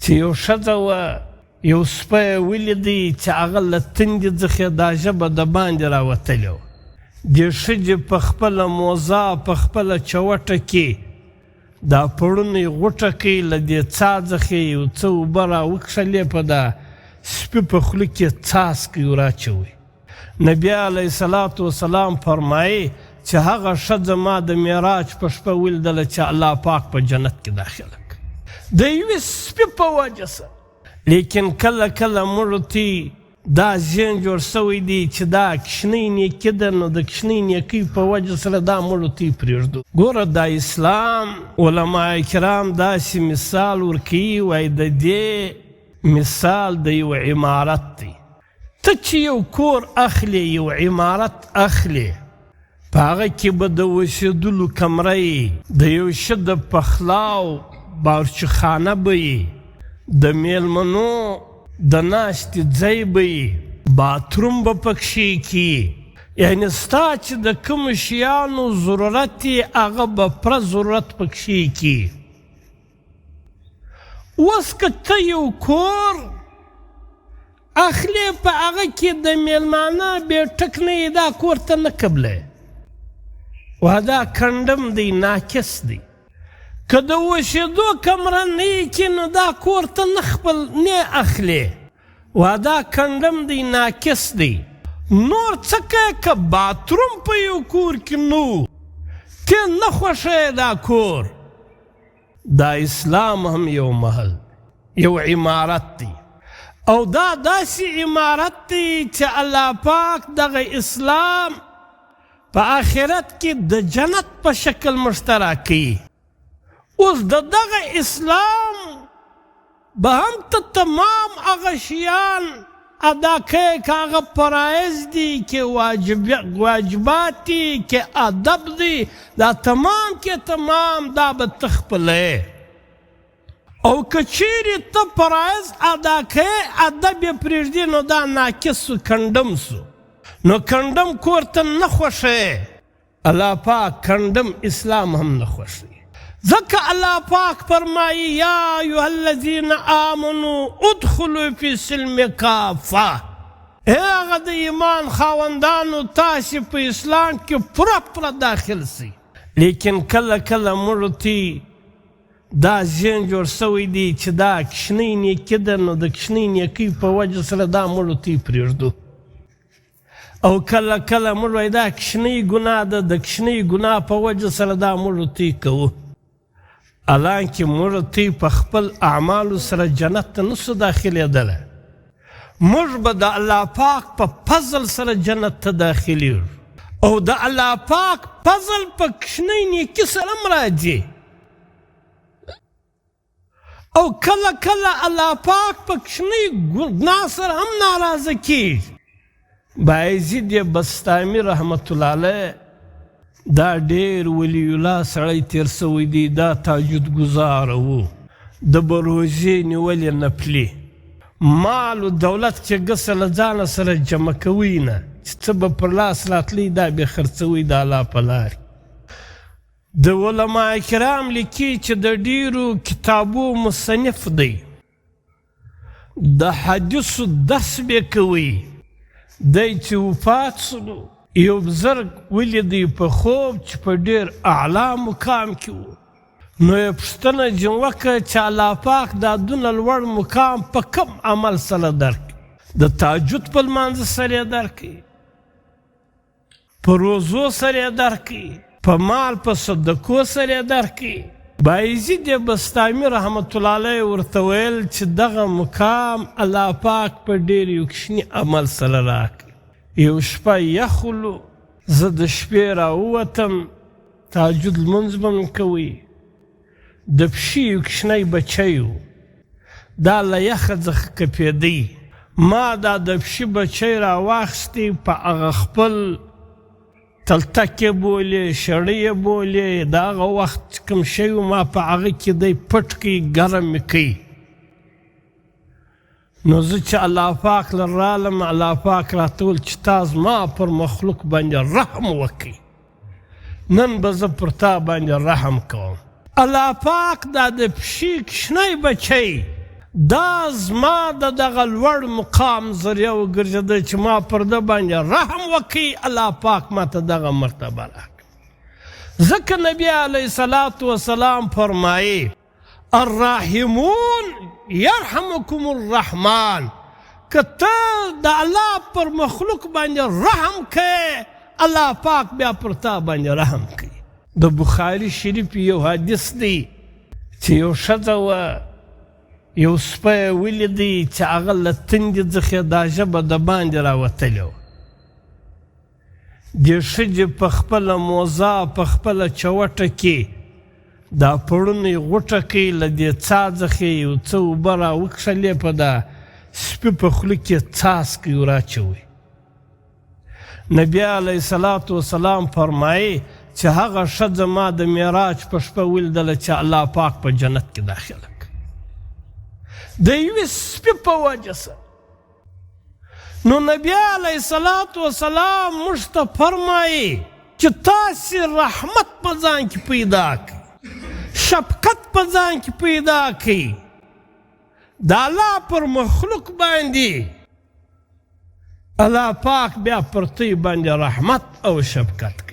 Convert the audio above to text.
چې یو ښځه وه یو سپی یې ولیدی چې هغه له تندې څخه دا ژبه د باندې راوتلې وه. دې ښځې په خپله موزه په خپله چوټه کې دا پړونی غوټه کړ، له دې څاه څخه یې یو څه اوبه راوکښلې، په دا سپي په خوله کې څاڅکی وراچوی. نبی علیه الصلاة والسلام فرمایي چې هغه ښځه ما د معراج په شپه ولیدله چې الله پاک په جنت کې داخله کړه د یوې سپي په وجه سره. لیکن کله کله موږ ته دا ذهن جوړ شوی دی چې دا کوچنۍ نیکي ده، نو د کوچنۍ نیکۍ په وجه سره دا موږ ته پرېږدو. ګوره دا اسلام علماء کرام داسې مثال ورکوي، وایي د دې مثال د یو عمارت دی. ته چې یو کور اخلې، یو عمارت اخلې، په هغه کې به د اوسېدلو کمره یي، د یو شي د پخلاو باورچي خانه به یي، د مېلمنو د ناستې ځای به یي، باتروم به پکښې کې یي، یعنې ستا چې د کومو شیانو ضرورت یي هغه به پوره ضرورت پکښې کې یي. اوس که ته یو کور اخلې په هغه کې د میلمانه بیټک نه یې دا کور ته نه قبلې، وا دا کنډم دی، ناقص دی. که د اوسېدو کمره نه یې کې نو دا کور ته نه خپل نه اخلې، وا دا کنډم دی، ناقص دی. نور څه که که باتروم په یو کور کې نو ته نه خوښوې دا کور. دا اسلام هم یو محل، یو عمارت دی، او دا داسې عمارت دی چې الله پاک دغه اسلام په آخرت کې د جنت په شکل موږ ته راکوي. اوس د دغه اسلام به هم ته تمام هغه شیان ادا کوې که هغه فرایض دي، که واجبات دي، که ادب دی، دا تمام کې تمام دا به ته خپلوې. او که چیرې ته فرایض ادا کوې ادب یې پرېږدې نو دا ناقص سو، کنډم سو، نو کنډم کور ته نه خوښوې. الله پاک کنډم اسلام هم نه خوښوي، ځکه الله پاک فرمایي یا ایها الذین آمنو ادخلوا فی السلم کافه، ای هغه د ایمان خاوندانو تاسې په اسلام کې پوره پوره داخل سئ. لیکن کله کله موږ ته دا ذهن جوړ شوی دی چې دا کوچنۍ نیکي ده، نو د کوچنۍ نیکۍ په وجه سره دا موږ ته پرېږدو. او کله کله موږ وایو دا کوچنۍ ګناه ده، د کوچنۍ ګناه په وجه سره دا موږ تی کوو. حالانکه موږ تی په خپل اعمالو سره جنت ته نسو داخلېدلی، موږ به د الله پاک په فضل سره جنت ته داخلېږو، او د الله پاک فضل په کوچنۍ نیکي سره هم راځي. او کله کله الله پاک په کوچنۍ ګناه سره هم ناراضه کیږي. بایزید بسطامي رحمت الله علیه دا ډیر ولی الله سړی تیر سوی دی، دا تهجد ګزار وو، د به روژې نیولې نفلي، مال و دولت چې ګسه له ځانه سره جمع کوي نه، چې څه به پر لاس راتلی دا به خرڅوي د الله په لار. د علماء کرام لیکي چې د ډیرو کتابو مصنف دی، د حدیثو درس به کوي. دی چې وفات شو یو بزرګ ولیدی په خوب چې په ډیر اعلی مقام کې و، نو یې پوښتنه ځینې وکړه چې الله پاک دا دونه لوړ مقام په کوم عمل سره درکړي؟ د تهجد په لمانځه سره یې درکړي، په روزو سره یې درکړي، په مال په صدقو سره یې درکړي. بایزید بسطامي رحمت الله علیه ورته ویل چې دغه مقام الله پاک په ډېر یو کوچني عمل سره راکړي. یو شپه یخ ولو، زه د شپې راووتم، تهجد لمونځ به مې کوی، د پښې یو کوچنی بچی و، دا له یخه څخه کپېدی، ما دا د پښې بچی راواخیستی، په هغه خپل تلتک یې بولې، شړۍ یې بولې، د هغه وخت چې کوم شی و ما په هغه کې دی پټ کړ، ګرم مې کړ. نو زه چې الله پاک له رالم، الله پاک راته وویل چې تا زما پر مخلوق باندې رحم وکړي، نن به زه پر تا باندې رحم کوم. الله پاک دا د پښې کوچنی بچی دا زما د دغه لوړ مقام ذریعه وګرځېده چې ما پر ده باندې رحم وکړي، الله پاک ما ته دغه مرتبه راکړه. ځکه نبی علیه الصلاة والسلام فرمایي الراحمون یرحمکم الرحمن، که ته د الله پر مخلوق باندې رحم کوې، الله پاک بیا پر تا باندې رحم کوي. د بخاري شریف یو حدیث دی چې یو ښځه وه، یو سپی یې ولیدی چې هغه له تندې څخه دا ژبه د باندې راوتلې وه. دې ښځې په خپله موزه، په خپله چوټه کې دا پړونی غوټه کړ، له دې څاه څخه یې یو څه اوبه راوکښلې، په دا سپي په خوله کې څاڅکی وراچوی. نبی علیه الصلاة والسلام فرمایي چې هغه ښځه ما د معراج په شپه ولیدله چې الله پاک په جنت کې داخله کړه د یوې سپي په وجه سره. نو نبی علیه الصلاة والسلام موږ ته فرمایي چې تاسې رحمت په ځان کې پیدا کړئ، شفقت په ځان کې پیدا کړئ، د الله پر مخلوق باندې الله پاک بیا پر تی باندې رحمت او شفقت کوي.